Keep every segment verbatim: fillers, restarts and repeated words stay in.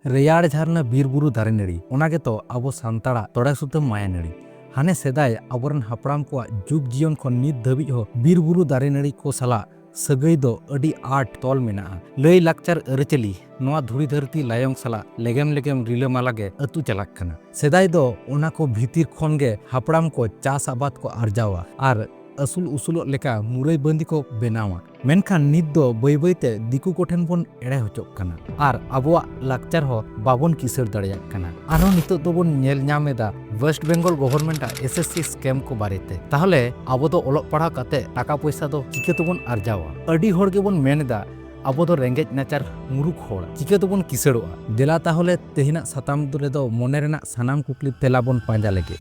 ᱨᱮᱭᱟᱲ ᱡᱷᱟᱨᱱᱟ ᱵᱤᱨ ᱵᱩᱨᱩ ᱫᱟᱨᱮ ᱱᱟᱹᱲᱤ, ᱚᱱᱟ ᱜᱮᱛᱚ ᱟᱵᱚ ᱥᱟᱱᱛᱟᱲᱟᱜ ᱛᱚᱲᱮ ᱥᱩᱛᱟᱹᱢ ᱢᱟᱭᱟ ᱱᱟᱹᱲᱤ᱾ ᱦᱟᱱᱮ ᱥᱮᱫᱟᱭ ᱟᱵᱚᱨᱮᱱ ᱦᱟᱯᱲᱟᱢ ᱠᱚᱣᱟᱜ ᱡᱩᱜᱽ ᱡᱤᱭᱚᱱ ᱠᱷᱚᱱ ᱱᱤᱛ ᱫᱷᱟᱹᱵᱤᱡ ᱦᱚᱸ ᱵᱤᱨ ᱵᱩᱨᱩ ᱫᱟᱨᱮ ᱱᱟᱹᱲᱤ ᱠᱚ ᱥᱟᱞᱟᱜ ᱥᱟᱹᱜᱟᱹᱭ ᱫᱚ ᱟᱹᱰᱤ ᱟᱸᱴ ᱛᱚᱞ ᱢᱮᱱᱟᱜᱼᱟ᱾ ᱞᱟᱹᱭ ᱞᱟᱠᱪᱟᱨ ᱟᱹᱨᱤᱪᱟᱹᱞᱤ ᱱᱚᱣᱟ ᱫᱷᱩᱲᱤ ᱫᱷᱟᱹᱨᱛᱤ ᱞᱟᱭᱚᱝ ᱥᱟᱞᱟᱜ ᱞᱮᱜᱮᱢ ᱞᱮᱜᱮᱢ ᱨᱤᱞᱟᱹᱢᱟᱞᱟ ᱜᱮ ᱟᱹᱛᱩ ᱪᱟᱞᱟᱜ ᱠᱟᱱᱟ᱾ ᱥᱮᱫᱟᱭ ᱫᱚ ᱚᱱᱟ ᱠᱚ ᱵᱷᱤᱛᱤᱨ ᱠᱷᱚᱱ ᱜᱮ ᱦᱟᱯᱲᱟᱢ ᱠᱚ ᱪᱟᱥ ᱟᱵᱟᱫ ᱠᱚ ᱟᱨᱡᱟᱣᱟ ᱟᱨ ᱟᱹᱥᱩᱞ ᱩᱥᱩᱞᱚᱜ ᱞᱮᱠᱟ ᱢᱩᱨᱟᱹᱭ ᱵᱟᱸᱫᱤ ᱠᱚ ᱵᱮᱱᱟᱣᱟ᱾ ᱢᱮᱱᱠᱷᱟᱱ ᱱᱤᱛ ᱫᱚ ᱵᱟᱹᱭ ᱵᱟᱹᱭ ᱛᱮ ᱫᱤᱠᱩ ᱠᱚᱴᱷᱮᱱ ᱵᱚᱱ ᱮᱲᱮ ᱦᱚᱪᱚᱜ ᱠᱟᱱᱟ ᱟᱨ ᱟᱵᱚᱣᱟᱜ ᱞᱟᱠᱪᱟᱨ ᱦᱚᱸ ᱵᱟᱵᱚᱱ ᱠᱤᱥᱟᱹᱲ ᱫᱟᱲᱮᱭᱟᱜ ᱠᱟᱱᱟ᱾ ᱟᱨᱦᱚᱸ ᱱᱤᱛᱚᱜ ᱫᱚᱵᱚᱱ ᱧᱮᱞ ᱧᱟᱢ ᱮᱫᱟ West Bengal government ᱟᱜ S S C scam ᱠᱚ ᱵᱟᱨᱮᱛᱮ᱾ ᱛᱟᱦᱚᱞᱮ ᱟᱵᱚ ᱫᱚ ᱚᱞᱚᱜ ᱯᱟᱲᱦᱟᱣ ᱠᱟᱛᱮ ᱴᱟᱠᱟ ᱯᱚᱭᱥᱟ ᱫᱚ ᱪᱤᱠᱟᱹ ᱛᱮᱵᱚᱱ ᱟᱨᱡᱟᱣᱟ? ᱟᱹᱰᱤ ᱦᱚᱲ ᱜᱮᱵᱚᱱ ᱢᱮᱱ ᱮᱫᱟ, ᱟᱵᱚ ᱫᱚ ᱨᱮᱸᱜᱮᱡ ᱱᱟᱪᱟᱨ ᱢᱩᱨᱩᱠᱷ ᱦᱚᱲ, ᱪᱤᱠᱟᱹ ᱛᱮᱵᱚᱱ ᱠᱤᱥᱟᱹᱲᱚᱜᱼᱟ? ᱫᱮᱞᱟ ᱛᱟᱦᱚᱞᱮ ᱛᱮᱦᱮᱧᱟᱜ ᱥᱟᱛᱟᱢ ᱨᱮᱫᱚ ᱢᱚᱱᱮ ᱨᱮᱱᱟᱜ ᱥᱟᱱᱟᱢ ᱠᱩᱠᱞᱤ ᱛᱮᱞᱟ ᱵᱚᱱ ᱯᱟᱸᱡᱟ ᱞᱮᱜᱮ᱾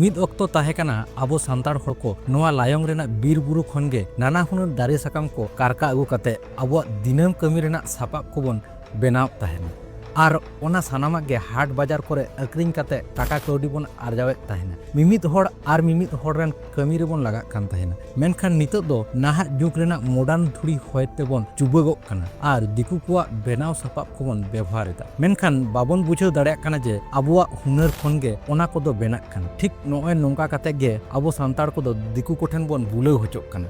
ᱢᱤᱫ ᱚᱠᱛᱚ ᱛᱟᱦᱮᱸ ᱠᱟᱱᱟ, ᱟᱵᱚ ᱥᱟᱱᱛᱟᱲ ᱦᱚᱲ ᱠᱚ ᱱᱚᱣᱟ ᱞᱟᱭᱚᱝ ᱨᱮᱱᱟᱜ ᱵᱤᱨ ᱵᱩᱨᱩ ᱠᱷᱚᱱ ᱜᱮ ᱱᱟᱱᱟ ᱦᱩᱱᱟᱹᱨ ᱫᱟᱨᱮ ᱥᱟᱠᱟᱢ ᱠᱚ ᱠᱟᱨᱠᱟ ᱟᱹᱜᱩ ᱠᱟᱛᱮ ᱟᱵᱚᱣᱟᱜ ᱫᱤᱱᱟᱹᱢ ᱠᱟᱹᱢᱤ ᱨᱮᱱᱟᱜ ᱥᱟᱯᱟᱵ ᱠᱚᱵᱚᱱ ᱵᱮᱱᱟᱣᱮᱫ ᱛᱟᱦᱮᱱᱟ᱾ ᱟᱨ ᱚᱱᱟ ᱥᱟᱱᱟᱢᱟᱜ ᱜᱮ ᱦᱟᱴ ᱵᱟᱡᱟᱨ ᱠᱚᱨᱮ ᱟᱹᱠᱷᱨᱤᱧ ᱠᱟᱛᱮ ᱴᱟᱠᱟ ᱠᱟᱹᱣᱰᱤ ᱵᱚᱱ ᱟᱨᱡᱟᱣᱮᱫ ᱛᱟᱦᱮᱱᱟ᱾ ᱢᱤᱢᱤᱫ ᱦᱚᱲ ᱟᱨ ᱢᱤᱢᱤᱫ ᱦᱚᱲ ᱨᱮᱱ ᱠᱟᱹᱢᱤ ᱨᱮᱵᱚᱱ ᱞᱟᱜᱟᱜ ᱠᱟᱱ ᱛᱟᱦᱮᱱᱟ᱾ ᱢᱮᱱᱠᱷᱟᱱ ᱱᱤᱛᱚᱜ ᱫᱚ ᱱᱟᱦᱟᱜ ᱡᱩᱜᱽ ᱨᱮᱱᱟᱜ modern ᱫᱷᱩᱲᱤ ᱦᱚᱭ ᱛᱮᱵᱚᱱ ᱪᱩᱵᱟᱹᱜᱚᱜ ᱠᱟᱱᱟ ᱟᱨ ᱫᱤᱠᱩ ᱠᱚᱣᱟᱜ ᱵᱮᱱᱟᱣ ᱥᱟᱯᱟᱵ ᱠᱚᱵᱚᱱ ᱵᱮᱵᱚᱦᱟᱨ ᱮᱫᱟ᱾ ᱢᱮᱱᱠᱷᱟᱱ ᱵᱟᱵᱚᱱ ᱵᱩᱡᱷᱟᱹᱣ ᱫᱟᱲᱮᱭᱟᱜ ᱠᱟᱱᱟ ᱡᱮ ᱟᱵᱚᱣᱟᱜ ᱦᱩᱱᱟᱹᱨ ᱠᱷᱚᱱ ᱜᱮ ᱚᱱᱟ ᱠᱚᱫᱚ ᱵᱮᱱᱟᱜ ᱠᱟᱱᱟ᱾ ᱴᱷᱤᱠ ᱱᱚᱜᱼᱚᱭ ᱱᱚᱝᱠᱟ ᱠᱟᱛᱮ ᱜᱮ ᱟᱵᱚ ᱥᱟᱱᱛᱟᱲ ᱠᱚᱫᱚ ᱫᱤᱠᱩ ᱠᱚᱴᱷᱮᱱ ᱵᱚᱱ ᱵᱩᱞᱟᱹᱣ ᱦᱚᱪᱚᱜ ᱠᱟᱱᱟ᱾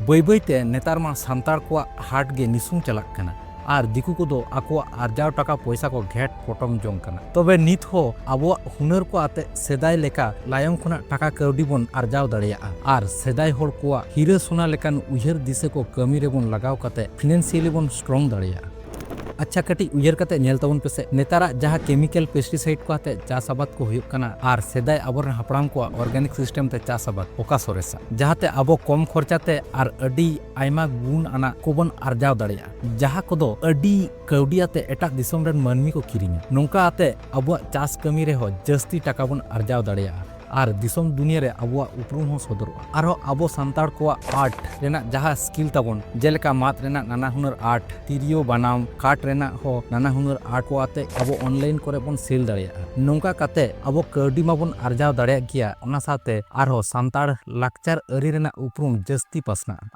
ᱵᱟᱹᱭ ᱵᱟᱹᱭ ᱛᱮ ᱱᱮᱛᱟᱨ ᱢᱟ ᱥᱟᱱᱛᱟᱲ ᱠᱚᱣᱟᱜ ᱦᱟᱴ ᱜᱮ ᱱᱤᱥᱩᱱ ᱪᱟᱞᱟᱜ ᱠᱟᱱᱟ ᱟᱨ ᱫᱤᱠᱩ ᱠᱚᱫᱚ ᱟᱠᱚᱣᱟᱜ ᱟᱨᱡᱟᱣ ᱴᱟᱠᱟ ᱯᱚᱭᱥᱟ ᱠᱚ ᱜᱷᱮᱴ ᱯᱚᱴᱚᱢ ᱡᱚᱝ ᱠᱟᱱᱟ᱾ ᱛᱚᱵᱮ ᱱᱤᱛ ᱦᱚᱸ ᱟᱵᱚᱣᱟᱜ ᱦᱩᱱᱟᱹᱨ ᱠᱚ ᱟᱛᱮ ᱥᱮᱫᱟᱭ ᱞᱮᱠᱟ ᱞᱟᱭᱚᱝ ᱠᱷᱚᱱᱟᱜ ᱴᱟᱠᱟ ᱠᱟᱹᱣᱰᱤ ᱵᱚᱱ ᱟᱨᱡᱟᱣ ᱫᱟᱲᱮᱭᱟᱜᱼᱟ ᱟᱨ ᱥᱮᱫᱟᱭ ᱦᱚᱲ ᱠᱚᱣᱟᱜ ᱦᱤᱨᱟᱹ ᱥᱳᱱᱟ ᱞᱮᱠᱟᱱ ᱩᱭᱦᱟᱹᱨ ᱫᱤᱥᱟᱹ ᱠᱚ ᱠᱟᱹᱢᱤ ᱨᱮᱵᱚᱱ ᱞᱟᱜᱟᱣ ᱠᱟᱛᱮ financially ᱵᱚᱱ strong ᱫᱟᱲᱮᱭᱟᱜᱼᱟ᱾ ᱟᱪᱪᱷᱟ, ᱠᱟᱹᱴᱤᱡ ᱩᱭᱦᱟᱹᱨ ᱠᱟᱛᱮ ᱧᱮᱞ ᱛᱟᱵᱚᱱ ᱯᱮᱥᱮ, ᱱᱮᱛᱟᱨᱟᱜ ᱡᱟᱦᱟᱸ chemical pesticide ᱠᱚ ᱟᱛᱮ ᱪᱟᱥ ᱟᱵᱟᱫ ᱠᱚ ᱦᱩᱭᱩᱜ ᱠᱟᱱᱟ ᱟᱨ ᱥᱮᱫᱟᱭ ᱟᱵᱚᱨᱮᱱ ᱦᱟᱯᱲᱟᱢ ᱠᱚᱣᱟᱜ organic system ᱛᱮ ᱪᱟᱥ ᱟᱵᱟᱫ, ᱚᱠᱟ ᱥᱚᱨᱮᱥᱟ, ᱡᱟᱦᱟᱸᱛᱮ ᱟᱵᱚ ᱠᱚᱢ ᱠᱷᱚᱨᱪᱟ ᱛᱮ ᱟᱨ ᱟᱹᱰᱤ ᱟᱭᱢᱟ ᱜᱩᱱ ᱟᱱᱟᱜ ᱠᱚᱵᱚᱱ ᱟᱨᱡᱟᱣ ᱫᱟᱲᱮᱭᱟᱜᱼᱟ, ᱡᱟᱦᱟᱸ ᱠᱚᱫᱚ ᱟᱹᱰᱤ ᱠᱟᱹᱣᱰᱤ ᱟᱛᱮ ᱮᱴᱟᱜ ᱫᱤᱥᱚᱢ ᱨᱮᱱ ᱢᱟᱹᱱᱢᱤ ᱠᱚ ᱠᱤᱨᱤᱧᱟ᱾ ᱱᱚᱝᱠᱟ ᱟᱛᱮ ᱟᱵᱚᱣᱟᱜ ᱪᱟᱥ ᱠᱟᱹᱢᱤ ᱨᱮᱦᱚᱸ ᱡᱟᱹᱥᱛᱤ ᱴᱟᱠᱟ ᱵᱚᱱ ᱟᱨᱡᱟᱣ ᱫᱟᱲᱮᱭᱟᱜᱼᱟ᱾ ᱟᱨ ᱫᱤᱥᱚᱢ ᱫᱩᱱᱤᱭᱟᱹ ᱨᱮ ᱟᱵᱚᱣᱟᱜ ᱩᱯᱨᱩᱢ ᱦᱚᱸ ᱥᱚᱫᱚᱨᱚᱜᱼᱟ᱾ ᱟᱨᱦᱚᱸ ᱟᱵᱚ ᱥᱟᱱᱛᱟᱲ ᱠᱚᱣᱟᱜ ᱟᱨᱴ ᱨᱮᱱᱟᱜ ᱡᱟᱦᱟᱸ ᱥᱠᱤᱞ ᱛᱟᱵᱚᱱ, ᱡᱮᱞᱮᱠᱟ ᱢᱟᱫ ᱨᱮᱱᱟᱜ ᱱᱟᱱᱟ ᱦᱩᱱᱟᱹᱨ ᱟᱨᱴ, ᱛᱤᱨᱭᱳ ᱵᱟᱱᱟᱢ, ᱠᱟᱴ ᱨᱮᱱᱟᱜ ᱦᱚᱸ ᱱᱟᱱᱟ ᱦᱩᱱᱟᱹᱨ ᱟᱨᱴ ᱠᱚ ᱟᱛᱮ ᱟᱵᱚ ᱚᱱᱞᱟᱭᱤᱱ ᱠᱚᱨᱮ ᱵᱚᱱ ᱥᱮᱞ ᱫᱟᱲᱮᱭᱟᱜᱼᱟ᱾ ᱱᱚᱝᱠᱟ ᱠᱟᱛᱮ ᱟᱵᱚ ᱠᱟᱹᱣᱰᱤ ᱢᱟᱵᱚᱱ ᱟᱨᱡᱟᱣ ᱫᱟᱲᱮᱭᱟᱜ ᱜᱮᱭᱟ, ᱚᱱᱟ ᱥᱟᱶᱛᱮ ᱟᱨᱦᱚᱸ ᱥᱟᱱᱛᱟᱲ ᱞᱟᱠᱪᱟᱨ ᱟᱹᱨᱤ ᱨᱮᱱᱟᱜ ᱩᱯᱨᱩᱢ ᱡᱟᱹᱥᱛᱤ ᱯᱟᱥᱱᱟᱜᱼᱟ᱾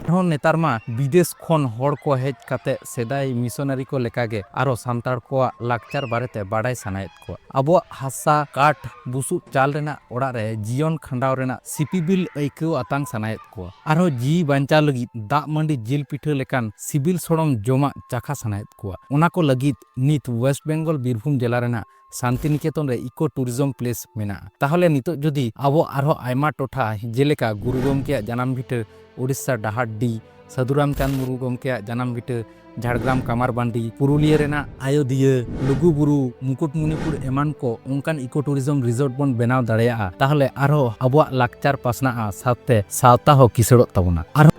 ᱟᱨᱦᱚᱸ ᱱᱮᱛᱟᱨ ᱢᱟ ᱵᱤᱫᱮᱥ ᱠᱷᱚᱱ ᱦᱚᱲ ᱠᱚ ᱦᱮᱡ ᱠᱟᱛᱮ ᱥᱮᱫᱟᱭ ᱢᱤᱥᱚᱱᱟᱨᱤ ᱠᱚ ᱞᱮᱠᱟᱜᱮ ᱟᱨᱦᱚᱸ ᱥᱟᱱᱛᱟᱲ ᱠᱚᱣᱟᱜ ᱞᱟᱠᱪᱟᱨ ᱵᱟᱨᱮᱛᱮ ᱵᱟᱰᱟᱭ ᱥᱟᱱᱟᱭᱮᱫ ᱠᱚᱣᱟ᱾ ᱟᱵᱚᱣᱟᱜ ᱦᱟᱥᱟ, ᱠᱟᱴ, ᱵᱩᱥᱩᱵ ᱪᱟᱞ ᱨᱮᱱᱟᱜ ᱚᱲᱟᱜ ᱨᱮ ᱡᱤᱭᱚᱱ ᱠᱷᱟᱸᱰᱟᱣ ᱨᱮᱱᱟᱜ ᱥᱤᱯᱤᱵᱤᱞ ᱟᱹᱭᱠᱟᱹᱣ ᱟᱛᱟᱝ ᱥᱟᱱᱟᱭᱮᱫ ᱠᱚᱣᱟ᱾ ᱟᱨᱦᱚᱸ ᱡᱤᱣᱤ ᱵᱟᱧᱪᱟᱣ ᱞᱟᱹᱜᱤᱫ ᱫᱟᱜ ᱢᱟᱹᱰᱤ, ᱡᱤᱞ ᱯᱤᱴᱷᱟᱹ ᱞᱮᱠᱟᱱ ᱥᱤᱵᱤᱞ ᱥᱚᱲᱚᱢ ᱡᱚᱢᱟᱜ ᱪᱟᱠᱷᱟ ᱥᱟᱱᱟᱭᱮᱫ ᱠᱚᱣᱟ᱾ ᱚᱱᱟ ᱠᱚ ᱞᱟᱹᱜᱤᱫ ᱱᱤᱛ ᱳᱭᱮᱥᱴ ᱵᱮᱝᱜᱚᱞ ᱵᱤᱨᱵᱷᱩᱢ ᱡᱮᱞᱟ ᱨᱮᱱᱟᱜ ᱥᱟᱱᱛᱤᱱᱤᱠᱮᱛᱚᱱ ᱨᱮ ᱤᱠᱳ ᱴᱩᱨᱤᱡᱚᱢ ᱯᱞᱮᱥ ᱢᱮᱱᱟᱜᱼᱟ᱾ ᱛᱟᱦᱚᱞᱮ ᱱᱤᱛᱚᱜ ᱡᱩᱫᱤ ᱟᱵᱚ ᱟᱨᱦᱚᱸ ᱟᱭᱢᱟ ᱴᱚᱴᱷᱟ, ᱡᱮᱞᱮᱠᱟ ᱜᱩᱨᱩ ᱜᱚᱢᱠᱮᱭᱟᱜ ᱡᱟᱱᱟᱢ ᱵᱷᱤᱴᱟᱹ ᱳᱰᱤᱥᱟ ᱰᱟᱦᱟᱨᱰᱤ, ᱥᱟᱹᱫᱷᱩ ᱨᱟᱢᱪᱟᱸᱫᱽ ᱢᱩᱨᱢᱩ ᱜᱚᱢᱠᱮᱭᱟᱜ ᱡᱟᱱᱟᱢ ᱵᱷᱤᱴᱟᱹ ᱡᱷᱟᱲᱜᱨᱟᱢ ᱠᱟᱢᱟᱨᱵᱟᱱᱰᱤ, ᱯᱩᱨᱩᱞᱤᱭᱟᱹ ᱨᱮᱱᱟᱜ ᱟᱭᱳᱫᱤᱭᱟᱹ, ᱞᱩᱜᱩᱵᱩᱨᱩ, ᱢᱩᱠᱩᱴᱢᱩᱱᱤᱯᱩᱨ ᱮᱢᱟᱱ ᱠᱚ ᱚᱱᱠᱟᱱ ᱤᱠᱳ ᱴᱩᱨᱤᱡᱚᱢ ᱨᱤᱥᱚᱨᱴ ᱵᱚᱱ ᱵᱮᱱᱟᱣ ᱫᱟᱲᱮᱭᱟᱜᱼᱟ, ᱛᱟᱦᱚᱞᱮ ᱟᱨᱦᱚᱸ ᱟᱵᱚᱣᱟᱜ ᱞᱟᱠᱪᱟᱨ ᱯᱟᱥᱱᱟᱜᱼᱟ, ᱥᱟᱶᱛᱮ ᱥᱟᱶᱛᱟ ᱦᱚᱸ ᱠᱤᱥᱟᱹᱲᱚᱜ ᱛᱟᱵᱚᱱᱟ᱾ ᱟᱨᱦᱚᱸ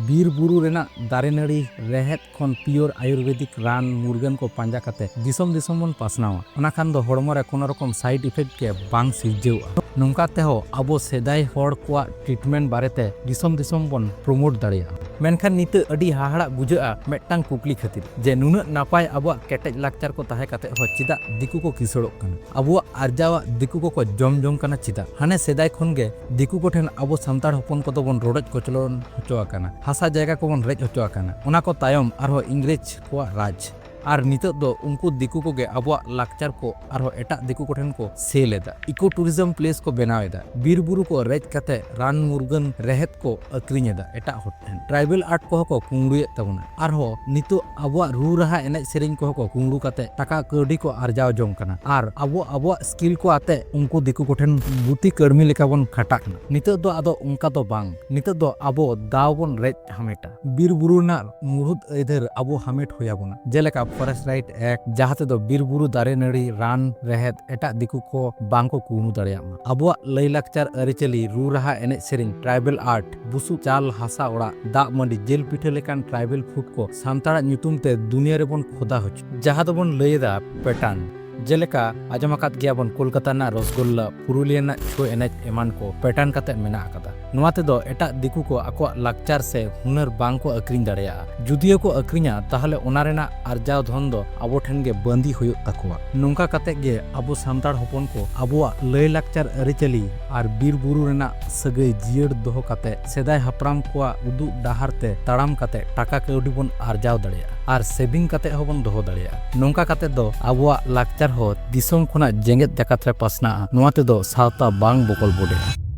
ᱵᱤᱨ ᱵᱩᱨᱩ ᱨᱮᱱᱟᱜ ᱫᱟᱨᱮ ᱱᱟᱹᱲᱤ ᱨᱮᱦᱮᱫ ᱠᱷᱚᱱ ᱯᱤᱭᱳᱨ ᱟᱭᱩᱨᱵᱮᱫᱤᱠ ᱨᱟᱱ ᱢᱩᱨᱜᱟᱹᱱ ᱠᱚ ᱯᱟᱸᱡᱟ ᱠᱟᱛᱮ ᱫᱤᱥᱚᱢ ᱫᱤᱥᱚᱢ ᱵᱚᱱ ᱯᱟᱥᱱᱟᱣᱟ᱾ ᱚᱱᱟ ᱠᱷᱟᱱ ᱫᱚ ᱦᱚᱲᱢᱚ ᱨᱮ ᱠᱳᱱᱳ ᱨᱚᱠᱚᱢ ᱥᱟᱭᱤᱰ ᱤᱯᱷᱮᱠᱴ ᱜᱮ ᱵᱟᱝ ᱥᱤᱨᱡᱟᱹᱣᱜᱼᱟ᱾ ᱱᱚᱝᱠᱟ ᱛᱮᱦᱚᱸ ᱟᱵᱚ ᱥᱮᱫᱟᱭ ᱦᱚᱲ ᱠᱚᱣᱟᱜ ᱴᱨᱤᱴᱢᱮᱱᱴ ᱵᱟᱨᱮᱛᱮ ᱫᱤᱥᱚᱢ ᱫᱤᱥᱚᱢ ᱵᱚᱱ ᱯᱨᱳᱢᱳᱴ ᱫᱟᱲᱮᱭᱟᱜᱼᱟ᱾ ᱢᱮᱱᱠᱷᱟᱱ ᱱᱤᱛᱚᱜ ᱟᱹᱰᱤ ᱦᱟᱦᱟᱲᱟᱜ ᱵᱩᱡᱷᱟᱹᱜᱼᱟ ᱢᱤᱫᱴᱟᱝ ᱠᱩᱠᱞᱤ ᱠᱷᱟᱹᱛᱤᱨ, ᱡᱮ ᱱᱩᱱᱟᱹᱜ ᱱᱟᱯᱟᱭ ᱟᱵᱚᱣᱟᱜ ᱠᱮᱴᱮᱡ ᱞᱟᱠᱪᱟᱨ ᱠᱚ ᱛᱟᱦᱮᱸ ᱠᱟᱛᱮ ᱦᱚᱸ ᱪᱮᱫᱟᱜ ᱫᱤᱠᱩ ᱠᱚ ᱠᱤᱥᱟᱹᱲᱚᱜ ᱠᱟᱱᱟ? ᱟᱵᱚᱣᱟᱜ ᱟᱨᱡᱟᱣᱟᱜ ᱫᱤᱠᱩ ᱠᱚᱠᱚ ᱡᱚᱢ ᱡᱚᱝ ᱠᱟᱱᱟ ᱪᱮᱫᱟᱜ? ᱦᱟᱱᱮ ᱥᱮᱫᱟᱭ ᱠᱷᱚᱱ ᱜᱮ ᱫᱤᱠᱩ ᱠᱚᱴᱷᱮᱱ ᱟᱵᱚ ᱥᱟᱱᱛᱟᱲ ᱦᱚᱯᱚᱱ ᱠᱚᱫᱚ ᱵᱚᱱ ᱨᱚᱰᱚᱡ ᱠᱚᱪᱞᱚᱱ ᱦᱚᱪᱚ ᱟᱠᱟᱱᱟ, ᱦᱟᱥᱟ ᱡᱟᱭᱜᱟ ᱠᱚᱵᱚᱱ ᱨᱮᱡ ᱦᱚᱪᱚ ᱟᱠᱟᱱᱟ, ᱚᱱᱟ ᱠᱚ ᱛᱟᱭᱚᱢ ᱟᱨᱦᱚᱸ ᱤᱝᱨᱮᱡᱽ ᱠᱚᱣᱟᱜ ᱨᱟᱡᱽ᱾ ᱟᱨ ᱱᱤᱛᱚᱜ ᱫᱚ ᱩᱱᱠᱩ ᱫᱤᱠᱩ ᱠᱚᱜᱮ ᱟᱵᱚᱣᱟᱜ ᱞᱟᱠᱪᱟᱨ ᱠᱚ ᱟᱨᱦᱚᱸ ᱮᱴᱟᱜ ᱫᱤᱠᱩ ᱠᱚᱴᱷᱮᱱ ᱠᱚ ᱥᱮᱞ ᱮᱫᱟ, ᱤᱠᱳ ᱴᱩᱨᱤᱡᱚᱢ ᱯᱞᱮᱥ ᱠᱚ ᱵᱮᱱᱟᱣ ᱮᱫᱟ, ᱵᱤᱨ ᱵᱩᱨᱩ ᱠᱚ ᱨᱮᱡ ᱠᱟᱛᱮ ᱨᱟᱱ ᱢᱩᱨᱜᱟᱹᱱ ᱨᱮᱦᱮᱫ ᱠᱚ ᱟᱹᱠᱷᱨᱤᱧ ᱮᱫᱟ ᱮᱴᱟᱜ ᱦᱚᱲ ᱴᱷᱮᱱ, ᱴᱨᱟᱭᱵᱮᱞ ᱟᱨᱴ ᱠᱚᱦᱚᱸ ᱠᱚ ᱠᱩᱢᱲᱩᱭᱮᱫ ᱛᱟᱵᱚᱱᱟ᱾ ᱟᱨᱦᱚᱸ ᱱᱤᱛᱚᱜ ᱟᱵᱚᱣᱟᱜ ᱨᱩ ᱨᱟᱦᱟ ᱮᱱᱮᱡ ᱥᱮᱨᱮᱧ ᱠᱚᱦᱚᱸ ᱠᱚ ᱠᱩᱢᱲᱩ ᱠᱟᱛᱮ ᱴᱟᱠᱟ ᱠᱟᱹᱣᱰᱤ ᱠᱚ ᱟᱨᱡᱟᱣ ᱡᱚᱝ ᱠᱟᱱᱟ᱾ ᱟᱨ ᱟᱵᱚ ᱟᱵᱚᱣᱟᱜ ᱥᱠᱤᱞ ᱠᱚ ᱟᱛᱮ ᱩᱱᱠᱩ ᱫᱤᱠᱩ ᱠᱚᱴᱷᱮᱱ ᱜᱩᱛᱤ ᱠᱟᱹᱲᱢᱤ ᱞᱮᱠᱟ ᱵᱚᱱ ᱠᱷᱟᱴᱟᱜ ᱠᱟᱱᱟ᱾ ᱱᱤᱛᱚᱜ ᱫᱚ ᱟᱫᱚ ᱚᱱᱠᱟ ᱫᱚ ᱵᱟᱝ, ᱱᱤᱛᱚᱜ ᱫᱚ ᱟᱵᱚ ᱫᱟᱣ ᱵᱚᱱ ᱨᱮᱡ ᱦᱟᱢᱮᱴᱟ᱾ ᱵᱤᱨ ᱵᱩᱨᱩ ᱨᱮᱱᱟᱜ ᱢᱩᱲᱩᱫ ᱟᱹᱭᱫᱟᱹᱨ ᱟᱵᱚ ᱦᱟᱢᱮᱴ ᱦᱩᱭ ᱟᱵᱚᱱᱟ, ᱡᱮᱞᱮᱠᱟ ᱯᱷᱚᱨᱮᱥᱴ ᱨᱟᱭᱤᱴ ᱮᱠᱴ, ᱡᱟᱦᱟᱸ ᱛᱮᱫᱚ ᱵᱤᱨ ᱵᱩᱨᱩ, ᱫᱟᱨᱮ ᱱᱟᱹᱲᱤ, ᱨᱟᱱ ᱨᱮᱦᱮᱫ ᱮᱴᱟᱜ ᱫᱤᱠᱩ ᱠᱚ ᱵᱟᱝ ᱠᱚ ᱠᱩᱢᱲᱩ ᱫᱟᱲᱮᱭᱟᱜ ᱢᱟ᱾ ᱟᱵᱚᱣᱟᱜ ᱞᱟᱹᱭ ᱞᱟᱠᱪᱟᱨ, ᱟᱹᱨᱤᱪᱟᱹᱞᱤ, ᱨᱩ ᱨᱟᱦᱟ, ᱮᱱᱮᱡ ᱥᱮᱨᱮᱧ, ᱴᱨᱟᱭᱵᱮᱞ ᱟᱨᱴ, ᱵᱩᱥᱩᱵ ᱪᱟᱞ, ᱦᱟᱥᱟ ᱚᱲᱟᱜ, ᱫᱟᱜ ᱢᱟᱹᱰᱤ, ᱡᱤᱞ ᱯᱤᱴᱷᱟᱹ ᱞᱮᱠᱟᱱ ᱴᱨᱟᱭᱵᱮᱞ ᱯᱷᱩᱰ ᱠᱚ ᱥᱟᱱᱛᱟᱲᱟᱜ ᱧᱩᱛᱩᱢ ᱛᱮ ᱫᱩᱱᱤᱭᱟᱹ ᱨᱮᱵᱚᱱ ᱠᱷᱚᱫᱟ ᱦᱚᱪᱚ, ᱡᱟᱦᱟᱸ ᱫᱚᱵᱚᱱ ᱞᱟᱹᱭ ᱮᱫᱟ ᱯᱮᱴᱟᱨᱱ᱾ ᱡᱮᱞᱮᱠᱟ ᱟᱸᱡᱚᱢ ᱟᱠᱟᱫ ᱜᱮᱭᱟ ᱵᱚᱱ ᱠᱳᱞᱠᱟᱛᱟ ᱨᱮᱱᱟᱜ ᱨᱚᱥᱜᱳᱞᱞᱟ, ᱯᱩᱨᱩᱞᱤᱭᱟᱹ ᱨᱮᱱᱟᱜ ᱪᱷᱳ ᱮᱱᱮᱡ ᱮᱢᱟᱱ ᱠᱚ ᱯᱮᱴᱟᱨᱱ ᱠᱟᱛᱮ ᱢᱮᱱᱟᱜ ᱟᱠᱟᱫᱟ᱾ ᱱᱚᱣᱟ ᱛᱮᱫᱚ ᱮᱴᱟᱜ ᱫᱤᱠᱩ ᱠᱚ ᱟᱠᱚᱣᱟᱜ ᱞᱟᱠᱪᱟᱨ ᱥᱮ ᱦᱩᱱᱟᱹᱨ ᱵᱟᱝ ᱠᱚ ᱟᱹᱠᱷᱨᱤᱧ ᱫᱟᱲᱮᱭᱟᱜᱼᱟ᱾ ᱡᱩᱫᱤᱭᱳ ᱠᱚ ᱟᱹᱠᱷᱨᱤᱧᱟ, ᱛᱟᱦᱚᱞᱮ ᱚᱱᱟ ᱨᱮᱱᱟᱜ ᱟᱨᱡᱟᱣ ᱫᱷᱚᱱ ᱫᱚ ᱟᱵᱚ ᱴᱷᱮᱱ ᱜᱮ ᱵᱟᱹᱱᱫᱤ ᱦᱩᱭᱩᱜ ᱛᱟᱠᱚᱣᱟ᱾ ᱱᱚᱝᱠᱟ ᱠᱟᱛᱮ ᱜᱮ ᱟᱵᱚ ᱥᱟᱱᱛᱟᱲ ᱦᱚᱯᱚᱱ ᱠᱚ ᱟᱵᱚᱣᱟᱜ ᱞᱟᱹᱭ ᱞᱟᱠᱪᱟᱨ ᱟᱹᱨᱤᱪᱟᱹᱞᱤ ᱟᱨ ᱵᱤᱨ ᱵᱩᱨᱩ ᱨᱮᱱᱟᱜ ᱥᱟᱹᱜᱟᱹᱭ ᱡᱤᱭᱟᱹᱲ ᱫᱚᱦᱚ ᱠᱟᱛᱮ ᱥᱮᱫᱟᱭ ᱦᱟᱯᱲᱟᱢ ᱠᱚᱣᱟᱜ ᱩᱫᱩᱜ ᱰᱟᱦᱟᱨ ᱛᱮ ᱛᱟᱲᱟᱢ ᱠᱟᱛᱮ ᱴᱟᱠᱟ ᱠᱟᱹᱣᱰᱤ ᱵᱚᱱ ᱟᱨᱡᱟᱣ ᱫᱟᱲᱮᱭᱟᱜᱼᱟ ᱟᱨ ᱥᱮᱵᱷᱤᱝ ᱠᱟᱛᱮ ᱦᱚᱸᱵᱚᱱ ᱫᱚᱦᱚ ᱫᱟᱲᱮᱭᱟᱜᱼᱟ᱾ ᱱᱚᱝᱠᱟ ᱠᱟᱛᱮ ᱫᱚ ᱟᱵᱚᱣᱟᱜ ᱞᱟᱠᱪᱟᱨ ᱦᱚᱸ ᱫᱤᱥᱚᱢ ᱠᱷᱚᱱᱟᱜ ᱡᱮᱜᱮᱛ ᱡᱟᱠᱟᱛ ᱨᱮ ᱯᱟᱥᱱᱟᱜᱼᱟ᱾ ᱱᱚᱣᱟ ᱛᱮᱫᱚ ᱥᱟᱶᱛᱟ ᱵᱟᱝ ᱵᱚᱠᱚᱞ ᱵᱚᱰᱮᱜᱼᱟ᱾